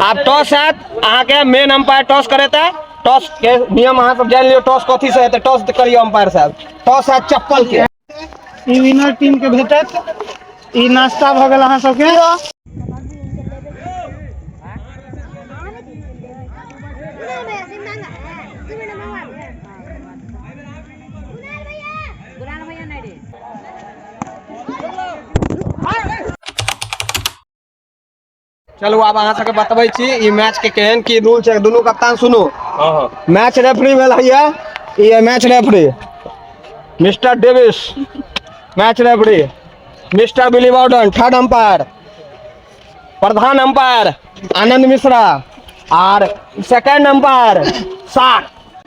आब टॉस हैत अहाँके मेन अम्पायर टॉस करेतै। टॉस के नियम अहाँ सब जानि लियौ, टॉस कथी से हेतै। टॉस करियौ अम्पायर साहब, टॉस हैत चप्पल के। ई विनर टीम के भेटत। ई नाश्ता भऽ गेल अहाँ सबके। चलू आब अहाँ सबके बतबै छी ई मैच के केहन की रूल छै। दुनू कप्तान सुनू, मैच रेफरी भेल हैया ई है match referee mister Davis, match referee mister Billy Bowden, third umpire, प्रधान अंपायर आनंद मिश्रा आर सेकंड अंपायर सार।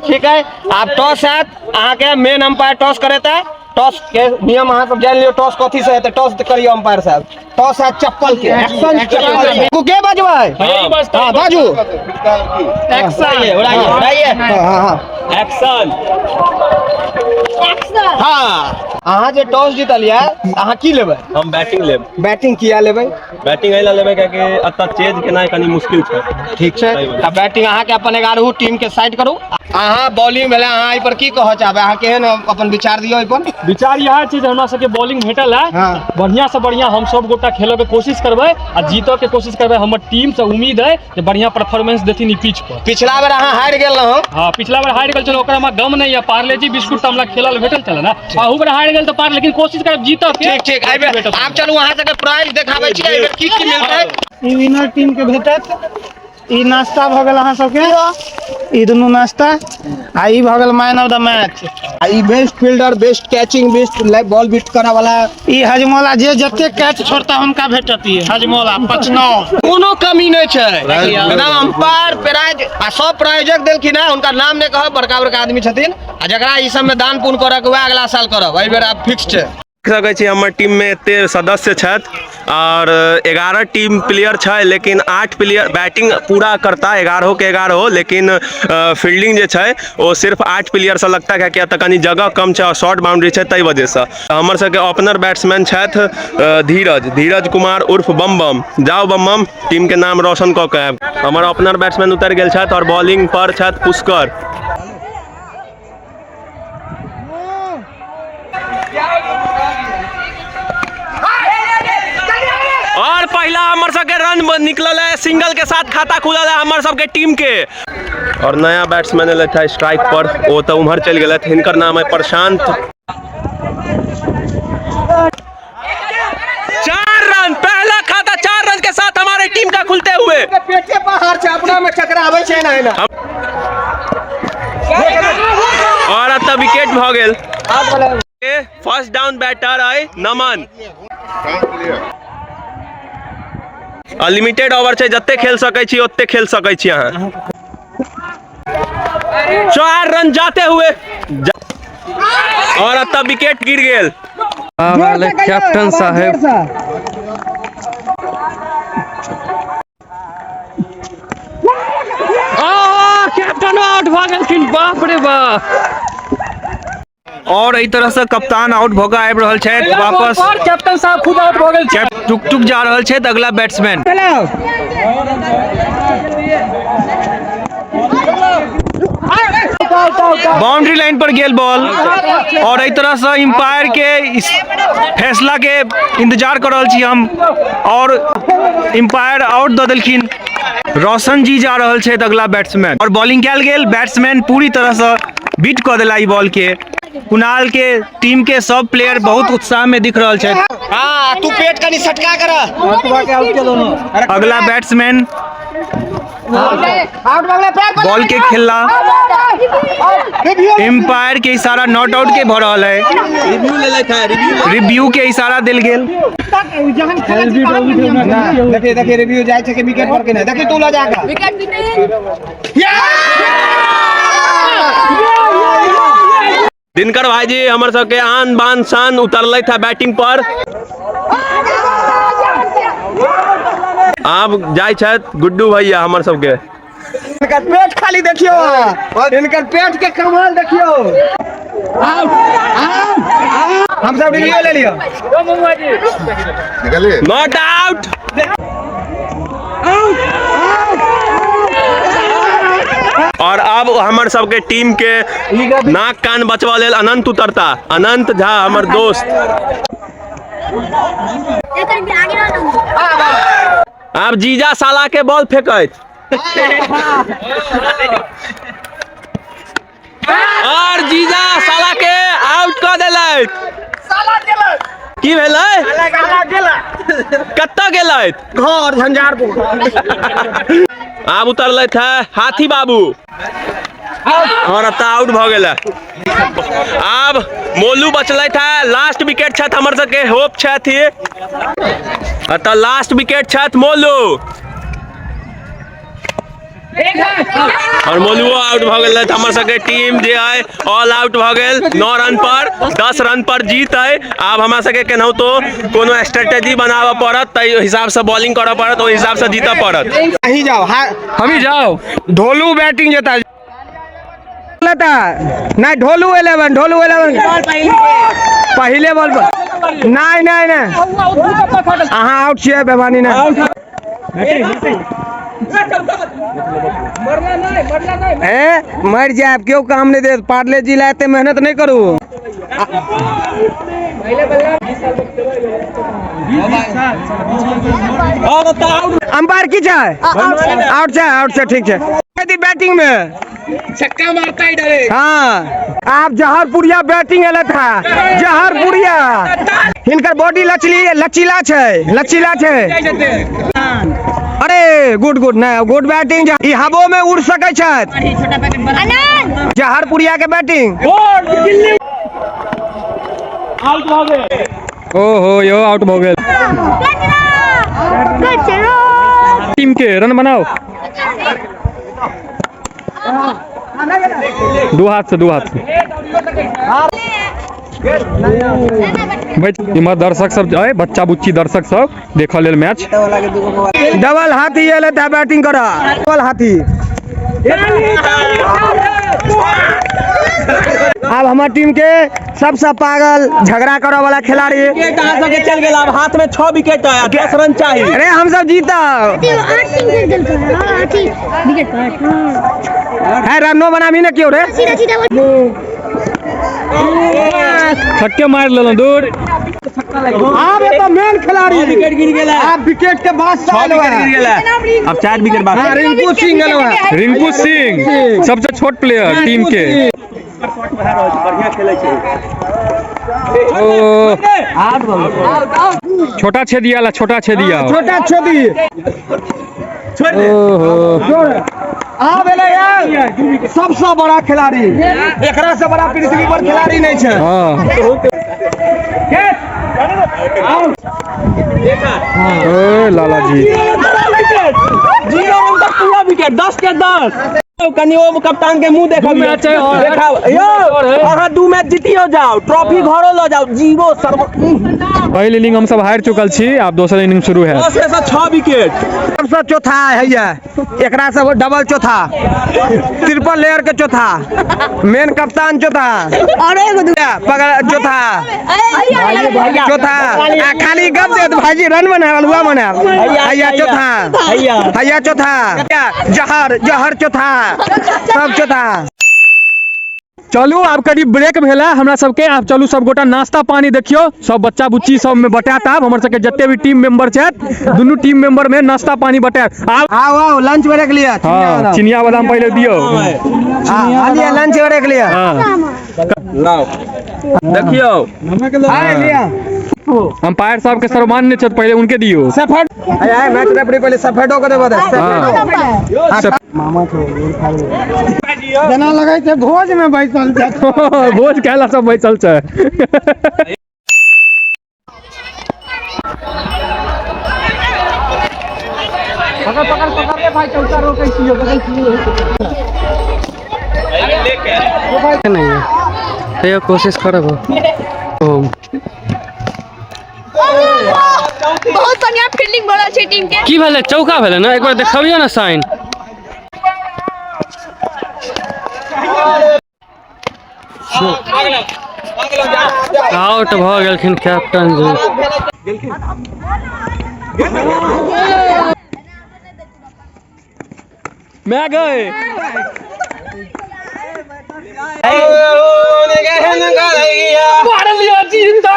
ठीक है, आब टॉस हैत अहाँके मेन अंपायर टॉस करेतै। टॉस के नियम अहाँ सब जानि लियौ, टॉस कथी से हेतै। टॉस करियौ अंपायर साहब, टॉस हैत चप्पल के। एक्शन चप्पल के। के बजबै? हाँ बाजू। एक्शन। हाँ हाँ हाँ एक्शन। हाँ, अहाँ जे टॉस जीतलियै अहाँ की लेबै? हम बैटिंग लेब। बैटिंग किया लेबै? बैटिंग एहि लए लेबै कियाकि एतऽ चेज केनाइ कनि मुश्किल छै। ठीक छै, तऽ बैटिंग अहाँके अपन 11 टीम के साइड करू। अहाँ बॉलिंग भेलै, अहाँ एहि पर की कहऽ चाहबै? अहाँ केहन अपन विचार दियौ एहि पर। विचार इएह छै जे हमरा सबके बॉलिंग भेटल है, बढ़िया से बढ़िया हम सब गोटा खेलऽ के कोशिश करबै आ जीतऽ के कोशिश करबै। हमर टीम से उम्मीद है जे बढ़िया परफॉर्मेंस देथिन ई पिच पर। पिछला बेर अहाँ हारि गेल रहौ। हाँ, पिछला बेर हारि गेल छलहुँ, ओकरा हमरा गम नहीं है। पार्ले जी बिस्कुट तऽ हमरा खेलल भेटल छलै ने, अहू बेर हारि गेल तऽ पार, लेकिन कोशिश करब जीतऽ के। ठीक ठीक, एहि बेर आब चलू अहाँ सबके प्राइज देखाबै छी, एहि बेर की की मिलतै। ई विनर टीम के भेटत। ई नाश्ता भऽ गेल अहाँ सबके, ई दुनू नाश्ता आ ई भऽ गेल मैन ऑफ the match. आ ई best fielder, best catching, best ball beat करऽ वाला। ई हजमोला जे जते कैच छोड़ता हुनका भेटत ई हजमोला पचनौ। कोनो कमी नहि छै एकदम। अंपायर प्राइज आ सब प्रायोजक देलखिन है, हुनका नाम नहि कहब, बड़का बड़का आदमी छथिन। आ जकरा ई सबमे दान पुण्य करऽ के वएह अगला साल करब, एहि बेर आब फिक्स छै। देख सकै छी हमर टीम में एते सदस्य छथि और 11 टीम प्लेयर छै, लेकिन 8 प्लेयर बैटिंग पूरा करता 11 के 11, लेकिन फील्डिंग जे छै ओ सिर्फ 8 प्लेयर से लगता है, किया तऽ कनि जगह कम छै और शॉर्ट बाउंड्री छै ताहि वजह से। हमर सबके ओपनर बैट्समैन छथि धीरज कुमार उर्फ बम बम। जाओ बम बम, टीम के नाम रोशन कऽ के आयब। हमर ओपनर बैट्समैन उतरि गेल छथि और बॉलिंग पर छथि पुष्कर। और पहला हमर सबके रन निकलल है, सिंगल के साथ खाता खुलल है हमर सबके टीम के। और नया बैट्समैन एलथि है स्ट्राइक पर, ओ तऽ उम्हर चलि गेलथि। हिनकर नाम है प्रशांत। 4 रन, पहला खाता 4 रन के साथ हमारे टीम का खुलते हुए। पेटे पहाड़ छै, अपना में टकराबै छै ना एना। और अब तक विकेट भ गेल। फर्स्ट डाउन बैटर है नमन। अनलिमिटेड ओवर छै, जते खेल सकै छी ओते खेल सकै छी अहाँ। 4 रन जाते हुए और अब तक विकेट गिर गेल। कैप्टन साहेब कैप्टन आउट भऽ गेलखिन, बाप रे बाप। और एहि तरह से कप्तान आउट भऽ कऽ आबि रहल छथि वापस। कैप्टन साहब खुद आउट भऽ गेल छथि। टुक टुक जा रहल छथि अगला बैट्समैन। बाउंड्री लाइन पर गेल बॉल और एहि तरह से एम्पायर के इस फैसला के इंतजार कर रहल छी हम और एम्पायर आउट दऽ देलखिन। रोशन जी जा रहल छथि अगला बैट्समैन और बॉलिंग कयल गेल। बैट्समैन पूरी तरह से बीट कऽ देला ई बॉल के। कुणाल के टीम के सब प्लेयर बहुत उत्साह में दिख रहल छथि। हाँ, तू पेट कनी सटका कर। अगला बैट्समैन बॉल के खेलला, एम्पायर के इशारा not out के भऽ रहल है। रिव्यू के इशारा देल गेल। देखिए देखिए रिव्यू जाइ छै कि विकेट पर के नहि। देखिए तू ल जाकर। दिनकर भाईजी हमर सबके आन बान शान उतरलथि है बैटिंग पर। आब जाइ छथि गुड्डू भैया हमर सबके। इनकर पेट खाली देखियो, इनकर पेट के कमाल देखियो। हम सब रिव्यू ले लियो। Not out. आब हमर सबके टीम के नाक कान बचबा लेल अनंत उतरता। अनंत झा हमर दोस्त। आब जीजा साला के बॉल फेंकत और जीजा साला के आउट कऽ देलथि। की भेलै? कतऽ गेलथि? घर झंझारपुर। आब उतरलथि है हाथी बाबू और एतऽ आउट भऽ गेलै। आब मोलू बचलथि है, लास्ट विकेट छथि हमर सबके होप छथि। एतऽ लास्ट विकेट छथि मोलू और मोलुओ आउट भऽ गेल। हमर सबके टीम जे है ऑल आउट भऽ गेल। 9 रन पर 10 रन पर जीत है। आब हमरा सबके केनाहितो कोनो स्ट्रेटेजी बनाबऽ पड़त, ताहि हिसाब से बॉलिंग करऽ पड़त, ओहि हिसाब से जीतऽ पड़त। अहीं जाओ। हाँ हम ही जाओ। ढोलू बैटिंग जेता लेता नहीं। ढोलू 11, ढोलू 11 पहले बॉल पर। नहीं नहीं नहीं, अहाँ आउट छियै बेमानी नहीं। ए मर जायब, केओ काम नहीं देत। पार्ले जिला एते मेहनत नहीं करू। अंपायर की छै? आउट छै, आउट छै, ठीक छै। बैटिंग में छक्का मारता ही डरे। हाँ, आप जहरपुरिया बैटिंग एलत है। जहरपुरिया हिनकर बॉडी लचली लचीला छै, लचीला छै। अरे गुड गुड, नहीं गुड बैटिंग। ई हवो में उड़ सकै छथि जहरपुरिया के बैटिंग। ओहो यो आउट भऽ गेल। टीम के रन बनाओ दू हाथ से, दू हाथ से। इम्हर दर्शक सब अय, बच्चा बुच्ची दर्शक सब देखऽ लेल मैच। डबल हाथी एलत है बैटिंग करा। डबल हाथी। अब हमार टीम के सबसे पागल झगड़ा करे वाला खिलाड़ी चल गेल। आब हाथ में 6 विकेट है, 10 रन चाहिए। अरे हम सब जीता है। रनो बनाबी ने क्यों रे? छक्के मारि लेलहुँ दूर। आब ये तो मेन खिलाड़ी विकेट गिर गेल। आप विकेट के बाद 6 विकेट गिर गेल। अब 4 विकेट बाकी। हाँ, रिंकू सिंह गेलो है। रिंकू सिंह सबसे छोट प्लेयर टीम के। ओ छोटा छेदिया ला, छोटा छेदिया, छोटा छेदी। ओहो आब एलै है सबसे बड़ा खिलाड़ी। एकरा से बड़ा पृथ्वी पर खिलाड़ी नहीं छै। हाँ ओ लाला जी 0 रन तक पूरा विकेट, 10 के 10। कनि ओ कप्तान के मुंह देखब, मैच है और देखाब यौ। अहाँ 2 मैच जीतियो जाओ, ट्रॉफी घरो ल जाओ। 0 सर्व। पहिल इनिंग हम सब हारि चुकल छी, आब दोसर इनिंग शुरू है। 10 से 6 विकेट। सबसे चौथा है ये, एकरा से डबल चौथा, ट्रिपल लेयर के चौथा, मेन कप्तान चौथा, पकड़ चौथा, चौथा। आ खाली गप देत भाईजी, रन बनायल हुआ बनायल। हैया चौथा, हैया चौथा, जहर जहर चौथा, सब चौथा। चलू आब करीब ब्रेक भेला हमरा सबके। आब चलू सब गोटा नाश्ता पानी देखियो, सब बच्चा बुच्ची सब में बटायत। आब हमर सबके जते भी टीम मेंबर छथि, दुनू टीम मेंबर में नाश्ता पानी बटायत। आब आओ आओ लंच ब्रेक लिया। हाँ, चिनिया बादाम पहले दियो। हाँ लिया लंच ब्रेक लिया। हाँ देखियो हाँ लिया। अंपायर साहब के सर्वमान्य छथि, पहले उनके दियो। सफेद अरे मैच रेफरी पहले सफेदो को देबो दे। हाँ। जेना लगै छै भोज में बैसल छै। भोज खाय सब बैसल छै। नहीं कोशिश करब। बहुत बढ़िया फील्डिंग भऽ रहल छै टीम के। की भेलै? चौका भेलै ने? एक बार देखबियौ ने साइन। आउट भऽ गेलखिन कैप्टन जी। मैं गए।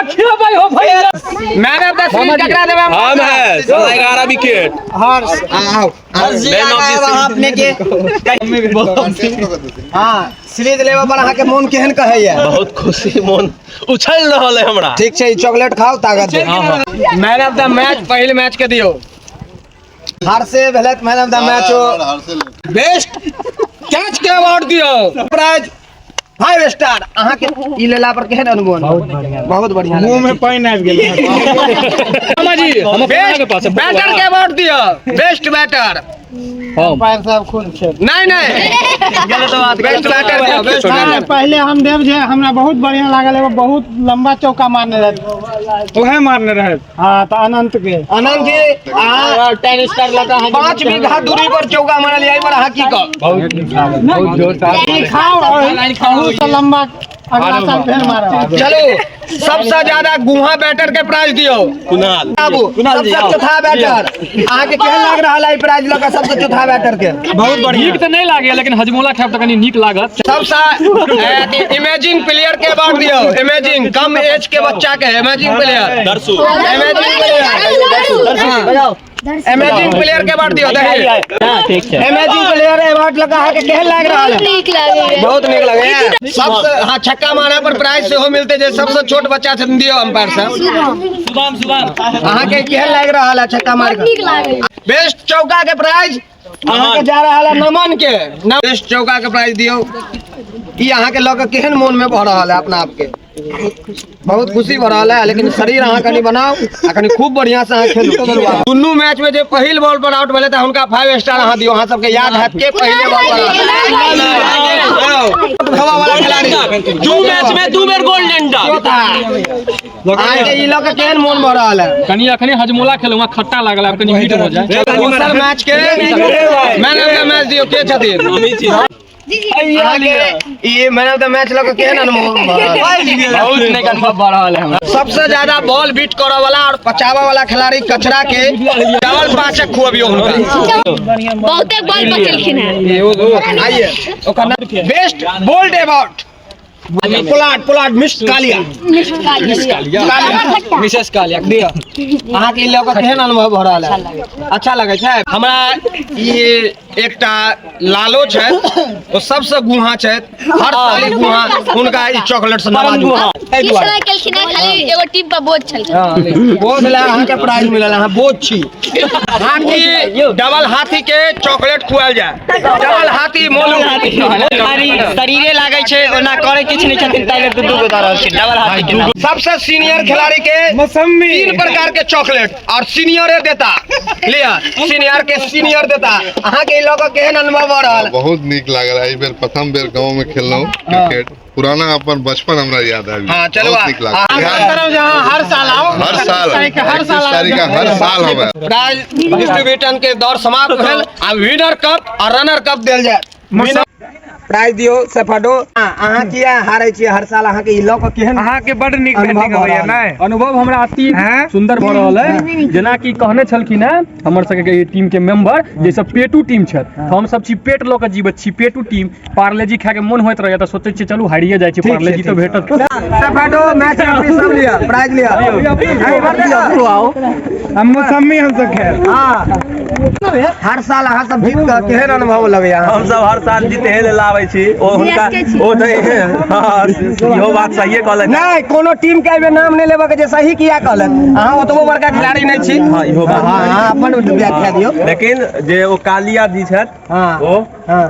खेबै हो भैया। मैन ऑफ the series केकरा देबै? हम है 11 विकेट। हर्ष आओ। मैन ऑफ the अपने के हां सीरीज लेबा पर अहाँ के मोन केहन कहैया? बहुत खुशी, मोन उछल रहल है हमरा। ठीक छै, चॉकलेट खाओ, ताकत दे। मैन ऑफ the match पहिल मैच के दियौ। हर्षे भेलत man of the match. Best catch के अवार्ड दियौ। Prize 5 star. अहाँ के ई लेला पर केहन अनुभव? बहुत बढ़िया, बहुत बढ़िया। मुंह में पानि आबि गेल। मामा जी हम बेस्ट के पास है। बैटर के अवार्ड दियौ। Best batter. अंपायर साहब खुद खेल। नहीं नहीं, गलत बात। बेस्ट बैटर दियौ, बेस्ट बैटर। पहले हम देव जे हमरा बहुत बढ़िया लागल, एगो बहुत लंबा चौका मारने रहे, उहे मारने रहे। हाँ तो अनंत के आनंद जी अहाँ 10 स्टार लगा 5 बीघा दूरी पर चौका मारल एहि पर अहाँ की कहब? खाओ और लंबा अगला साल फिर मारब। चलो सबसे ज्यादा गुहा बैटर के प्राइज दियो। कुणाल बाबू सबसे चौथा बैटर अहाँ के केहन लाग रहल है प्राइज लऽ कऽ सबसे चौथा बैटर के? बहुत बढ़िया। नीक तऽ नहि लागैया, लेकिन हजमोला खायब तऽ कनी नीक लागत। सबसे इमेजिंग प्लेयर के अवार्ड दियो। इमेजिंग कम एज के बच्चा के amazing player, Darshu. Amazing player, amazing player के अवार्ड दियो। देखिए अमेजिंग प्लेयर अवार्ड लगा अहाँ के केहन लाग रहल है? नीक लागैया। बहुत नीक लगे। सबसे हाँ छक्का मारे पर प्राइज सेहो मिलते जे सबसे छोट बच्चा छथिन दियो अंपायर साहब। अहाँ के केहन लागि रहल है छक्का मार के? नीक लागैया। बेस्ट चौका के प्राइज अहाँ के जा रहल है नमन के। बेस्ट चौका के प्राइज दियो। ई अहाँ के लऽ के केहन मोन में भऽ रहल है अपना आप के? बहुत खुशी भऽ रहल है, लेकिन शरीर अहाँ कनि बनाउ आ कनि खूब बढ़िया से अहाँ खेलू। दुनू मैच में जे पहिल बॉल पर आउट भेलै तऽ हुनका 5 स्टार अहाँ दियौ। अहाँ सबके याद हैत के पहिले बॉल पर आउट वाला खिलाड़ी दू मैच में 2 बेर गोल्डन डक। अहाँके ई लऽ के केहन मोन भऽ रहल है? कनी अखने हजमोला खेलहुँ, खट्टा लागल, आब कनी मीठ भऽ जाय। दोसर मैच के मैन ऑफ the match दियौ। के छथिन? अहाँके ई मैन ऑफ the match लऽ के केहन अनुभव भऽ रहल है? बहुत नीक अनुभव भऽ रहल है हमरा। सबसे ज्यादा बॉल बीट करऽ वाला और पचाबऽ वाला खिलाड़ी कचरा के डबल 5 खुअबियौ हुनका। बहुते बॉल बचेलखिन हैं। आइए ओकर बेस्ट बोल्ड अवार्ड पोलाड पोलाड मिस कालिया। मिसेस कालिया दियौ। अहाँके ई लऽ कऽ केहन अनुभव भऽ रहल है? अच्छा लगै छै हमरा। ई एकटा लालो छथि, ओ सबसे गुहा छथि, हर साल गुहा हुनका ई चॉकलेट से नवाजू। एहि किछु दुआरे नहि केलखिन हैं, खाली एगो टीम पर बोझ छलखिन। बोझ लए अहाँके प्राइज मिलल। अहाँ बोझ छी। हाथी डबल हाथी के चॉकलेट खुआल जाय। डबल हाथी मोलू शरीरे लागै छै, ओना करै किछु नहि छथिन, ताहि लेल दू गो दऽ रहल छै डबल हाथी के नाम। सबसे सीनियर खिलाड़ी के मौसम्मी 3 प्रकार के चॉकलेट और सीनियरे देता। लिया सीनियर के सीनियर देता। अहाँ के ई लऽ कऽ केहन अनुभव भऽ रहल? बहुत नीक लागल। एहि बेर प्रथम बेर गाँव में खेललहुँ क्रिकेट। पुराना अपन बचपन हमरा याद आबि गेल। हाँ, चलू बहुत नीक लागल। तरफ जहाँ हर साल आओ, हर साल हर साल 31 तारीख का हर साल हम आयब। प्राइज डिस्ट्रीब्यूशन के दौर समाप्त भेल। आ विनर कप और रनर कप देल जाय। प्राइज दियौ सेफाडो। अहाँ किया हारै छियै हर साल? अहाँ के ई लऽ कऽ केहन अहाँके बड नीक अनुभव बैटिंग भऽ होइया रहल नहि? अनुभव हमरा अति सुंदर भऽ रहल है। जेनाकि कहने छलखिन हैं हमर सबके टीम के मेंबर, जे सब पेटू टीम छथि, हम सब छी पेट लऽ के जीवैत छी। पेटू टीम पार्लेजी खाय के मोन होइत रहैया तऽ सोचै छियै चलू हारिये जाइ छी, पार्लेजी तऽ भेटत। सेफाडो मैच रेफरी सब लिअ, प्राइज लिअ। हम मौसम्मी हमसब खेल। हाँ हर साल अहाँ सब जीत कऽ केहन अनुभव लगैया? हम सब हर साल जीते लेल आबै छी। ओ हुनका ओ तऽ इहो बात सहिए कहलथि। नहि कोनो टीम के एहिमे नाम नहि लेबऽ के जे सही किया कहलथि। अहाँ ओतबो बड़का खिलाड़ी नहि छी। हाँ इहो बात। हाँ अपन व्याख्या दियौ। लेकिन जे ओ कालिया जी छथि, हाँ ओ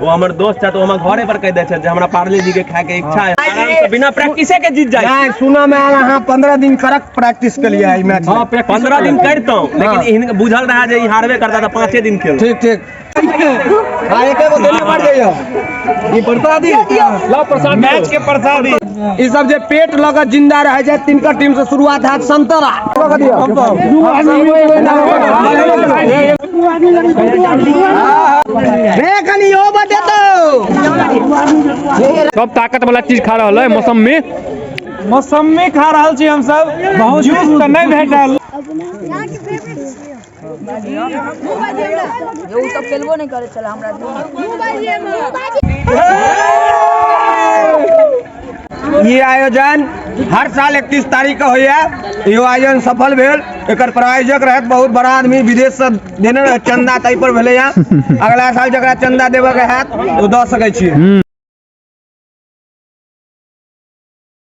हमर दोस्त छथि, ओ हमर घरे पर कहि दै छथि जे हमरा पार्ले जी के खाय के इच्छा है। आराम से बिना प्रैक्टिसे के जीत जाइ। नहि सुनऽ मे आयल अहाँ 15 दिन कड़क प्रैक्टिस केलियै एहि मैच में। 15 दिन करितहुँ, लेकिन हिनका बुझल रहा जे ई हारबे करता तऽ 5 दिन खेलहुँ। ठीक ठीक। हाँ एक एगो देने पड़ जाइयो। ई प्रसादी लाओ प्रसाद मैच के प्रसादी। ई सब जे पेट लऽ कऽ जिंदा रहै छै तिनकर टीम से शुरुआत हैत संतरा। रे कनि ओ बतेतौ। सब ताकत वाला चीज खा रहल है। मौसम्मी मौसम्मी खा रहल छी हमसब। बहुत जूस तऽ नहि भेटल। ई आयोजन हर साल 31 तारीख के होइए। इहो आयोजन सफल भेल। एकर प्रायोजक रहत बहुत बड़ा आदमी, विदेश से देने रहे चंदा, ताहि पर भेलैया। अगला साल जकरा चंदा देबऽ के हैत ओ दऽ सकै छियै।